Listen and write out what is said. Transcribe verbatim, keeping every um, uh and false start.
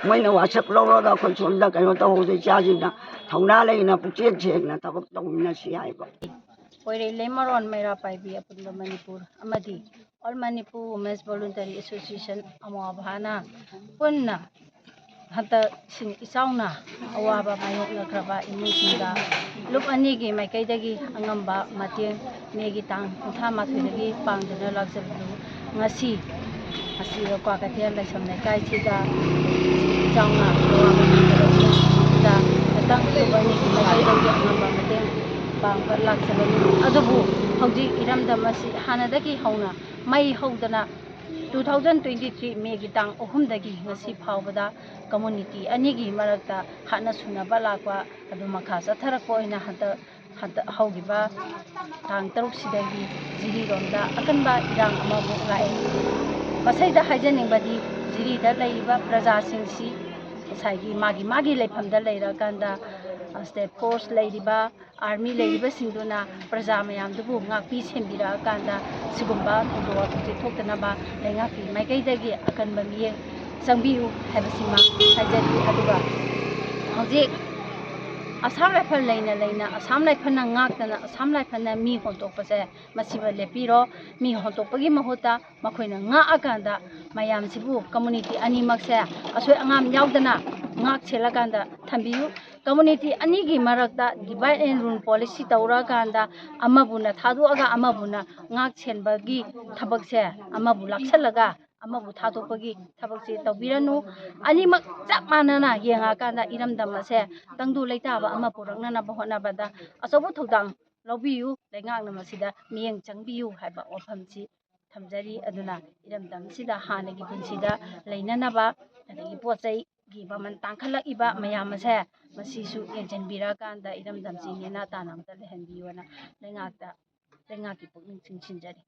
ꯃꯣꯏꯅ ꯋꯥꯁꯛ ꯂꯧꯔꯒ ꯑꯩꯈꯣꯏ ꯁꯣꯝꯗ ꯀꯩꯅꯣ ꯇꯧꯍꯧꯗꯦ꯫ ꯏꯆꯥꯁꯤꯡꯅ ꯊꯧꯅꯥ ꯂꯩꯅ ꯄꯨꯛꯆꯦꯜ ꯁꯦꯡꯅ ꯊꯕꯛ ꯇꯧꯃꯤꯟꯅꯁꯤ ꯍꯥꯏꯕ꯫ ꯀꯣꯏꯔꯦ ꯂꯩꯃꯔꯣꯟ ꯃꯩꯔꯥ ꯄꯥꯏꯕꯤ ꯑꯄꯨꯟꯕ ꯃꯅꯤꯄꯨꯔ ꯑꯃꯗꯤ All Manipur Women's Voluntary Association, ꯑꯃꯣ ꯑꯚꯥꯅ ꯄꯨꯟꯅ ꯍꯟꯗꯛ ꯁꯤꯡ ꯏꯆꯥꯎꯅ ꯑꯋꯥꯕ ꯃꯥꯌꯣꯛꯅꯈ꯭ꯔꯕ ꯏꯃꯨꯡꯁꯤꯡꯗ ꯂꯨꯞ ꯑꯅꯤꯒꯤ ꯃꯥꯏꯀꯩꯗꯒꯤ ꯑꯉꯝꯕ ꯃꯇꯦꯡ ꯃꯦꯒꯤ ꯇꯥꯡ ꯀꯨꯟꯊ꯭ꯔꯥ ꯃꯥꯊꯣꯏꯗꯒꯤ ꯄꯥꯡꯗꯨꯅ ꯂꯥꯛꯆꯕꯗꯨ ꯉꯁꯤ ꯑꯁꯤꯗ ꯀ꯭ꯋꯥꯀꯩꯊꯦꯜ ꯂꯥꯏꯁ꯭ꯔꯝ ꯂꯩꯀꯥꯏꯁꯤꯗ ꯏꯆꯥꯎꯅ ꯑꯋꯥꯕ ꯅꯪꯕꯗ ꯃꯇꯥꯡ ꯂꯨꯞ ꯑꯅꯤꯒꯤ ꯃꯥꯏꯀꯩꯗꯒꯤ ꯑꯉꯝꯕ ꯃꯇꯦꯡ ꯄꯥꯡꯕ ꯂꯥꯛꯆꯕꯅꯤ꯫ ꯑꯗꯨꯕꯨ ꯍꯧꯖꯤꯛ ꯏꯔꯝꯗꯝ ꯑꯁꯤ ꯍꯥꯟꯅꯗꯒꯤ ꯍꯧꯅ ꯃꯩ ꯍꯧꯗꯅ two thousand twenty three ꯃꯦꯒꯤ ꯇꯥꯡ ꯑꯍꯨꯝꯗꯒꯤ ꯉꯁꯤ ꯐꯥꯎꯕꯗ ꯀꯝꯃꯨꯅꯤꯇꯤ ꯑꯅꯤꯒꯤ ꯃꯔꯛꯇ ꯍꯥꯠꯅ ꯁꯨꯅꯕ ꯂꯥꯛꯄ ꯑꯗꯨ ꯃꯈꯥ ꯆꯠꯊꯔꯛꯄ ꯑꯣꯏꯅ ꯍꯟꯗꯛ ꯍꯟꯗꯛ ꯍꯧꯈꯤꯕ ꯇꯥꯡ ꯇꯔꯨꯛꯁꯤꯗꯒꯤ ꯖꯤꯔꯤꯔꯣꯝꯗ ꯑꯀꯟꯕ ꯏꯔꯥꯡ ꯑꯃꯃꯨꯛ ꯂꯥꯛꯑꯦ꯫ ꯃꯁꯤꯗ ꯍꯥꯏꯖꯅꯤꯡꯕꯗꯤ ꯖꯤꯔꯤꯗ ꯂꯩꯔꯤꯕ ꯄ꯭ꯔꯖꯥꯁꯤꯡꯁꯤ ꯉꯁꯥꯏꯒꯤ ꯃꯥꯒꯤ ꯃꯥꯒꯤ ꯂꯩꯐꯝꯗ ꯂꯩꯔꯀꯥꯟꯗ ꯁ꯭ꯇꯦꯠ ꯐꯣꯔꯁ ꯂꯩꯔꯤꯕ, ꯑꯥꯔꯃꯤ ꯂꯩꯔꯤꯕꯁꯤꯡꯗꯨꯅ ꯄ꯭ꯔꯖꯥ ꯃꯌꯥꯝꯗꯨꯕꯨ ꯉꯥꯛꯄꯤ ꯁꯦꯟꯕꯤꯔꯛꯑꯀꯥꯟꯗ ꯁꯤꯒꯨꯝꯕ ꯊꯧꯗꯣꯛ ꯋꯥꯊꯣꯛꯁꯦ ꯊꯣꯛꯇꯅꯕ ꯂꯩꯉꯥꯛꯀꯤ ꯃꯥꯏꯀꯩꯗꯒꯤ ꯑꯀꯟꯕ ꯃꯤꯠꯌꯦꯡ ꯆꯪꯕꯤꯌꯨ ꯍꯥꯏꯕꯁꯤꯃ ꯍꯥꯏꯖꯔꯤ꯫ ꯑꯗꯨꯒ ꯍꯧꯖꯤꯛ ꯑꯁꯥꯝ ꯔꯥꯏꯐꯜ ꯂꯩꯅ ꯂꯩꯅ ꯑꯁꯥꯝ ꯔꯥꯏꯐꯜꯅ ꯉꯥꯛꯇꯅ ꯑꯁꯥꯝ ꯔꯥꯏꯐꯜꯅ ꯃꯤ ꯍꯣꯟꯇꯣꯛꯄꯁꯦ ꯃꯁꯤꯃ ꯂꯦꯞꯄꯤꯔꯣ꯫ ꯃꯤ ꯍꯣꯟꯇꯣꯛꯄꯒꯤ ꯃꯍꯨꯠꯇ ꯃꯈꯣꯏꯅ ꯉꯥꯛꯑꯀꯥꯟꯗ ꯃꯌꯥꯝꯁꯤꯕꯨ ꯀꯝꯃꯨꯅꯤꯇꯤ ꯑꯅꯤꯃꯛꯁꯦ ꯑꯁꯣꯏ ꯑꯉꯥꯝ ꯌꯥꯎꯗꯅ ꯉꯥꯛ ꯁꯦꯜꯂꯀꯥꯟꯗ ꯊꯝꯕꯤꯌꯨ꯫ ꯀꯝꯃꯨꯅꯤꯇꯤ ꯑꯅꯤꯒꯤ ꯃꯔꯛꯇ divide and rule policy ꯇꯧꯔꯀꯥꯟꯗ ꯑꯃꯕꯨꯅ ꯊꯥꯗꯣꯛꯑꯒ ꯑꯃꯕꯨꯅ ꯉꯥꯛ ꯁꯦꯟꯕꯒꯤ ꯊꯕꯛꯁꯦ ꯑꯃꯕꯨ ꯂꯥꯛꯁꯜꯂꯒ ꯑꯃꯕꯨ ꯊꯥꯗꯣꯛꯄꯒꯤ ꯊꯕꯛꯁꯦ ꯇꯧꯕꯤꯔꯅꯨ꯫ ꯑꯅꯤꯃꯛ ꯆꯞ ꯃꯥꯟꯅꯅ ꯌꯦꯡꯉꯀꯥꯟꯗ ꯏꯔꯝꯗꯝ ꯑꯁꯦ ꯇꯪꯗꯨ ꯂꯩꯇꯥꯕ ꯑꯃ ꯄꯨꯔꯛꯅꯅꯕ ꯍꯣꯠꯅꯕꯗ ꯑꯆꯧꯕ ꯊꯧꯗꯥꯡ ꯂꯧꯕꯤꯌꯨ꯫ ꯂꯩꯉꯥꯛꯅ ꯃꯁꯤꯗ ꯃꯤꯠꯌꯦꯡ ꯆꯪꯕꯤꯌꯨ ꯍꯥꯏꯕ ꯋꯥꯐꯝꯁꯤ ꯊꯝꯖꯔꯤ꯫ ꯑꯗꯨꯅ ꯏꯔꯝꯗꯝꯁꯤꯗ ꯍꯥꯟꯅꯒꯤ ꯄꯨꯟꯁꯤꯗ ꯂꯩꯅꯅꯕ, ꯑꯗꯒꯤ ꯄꯣꯠ ꯆꯩꯒꯤ ꯃꯃꯜ ꯇꯥꯡꯈꯠꯂꯛꯏꯕ ꯃꯌꯥꯝ ꯑꯁꯦ ꯃꯁꯤꯁꯨ ꯌꯦꯡꯁꯤꯟꯕꯤꯔꯀꯥꯟꯗ ꯏꯔꯝꯗꯝꯁꯤ ꯅꯦꯅꯥ ꯇꯥꯅ ꯑꯃꯇ ꯂꯩꯍꯟꯕꯤꯌꯨꯅ ꯂꯩꯉꯥꯛꯇ, ꯂꯩꯉꯥꯛꯀꯤ ꯄꯨꯛꯅꯤꯡ ꯆꯤꯡꯁꯤꯟꯖꯔꯤ꯫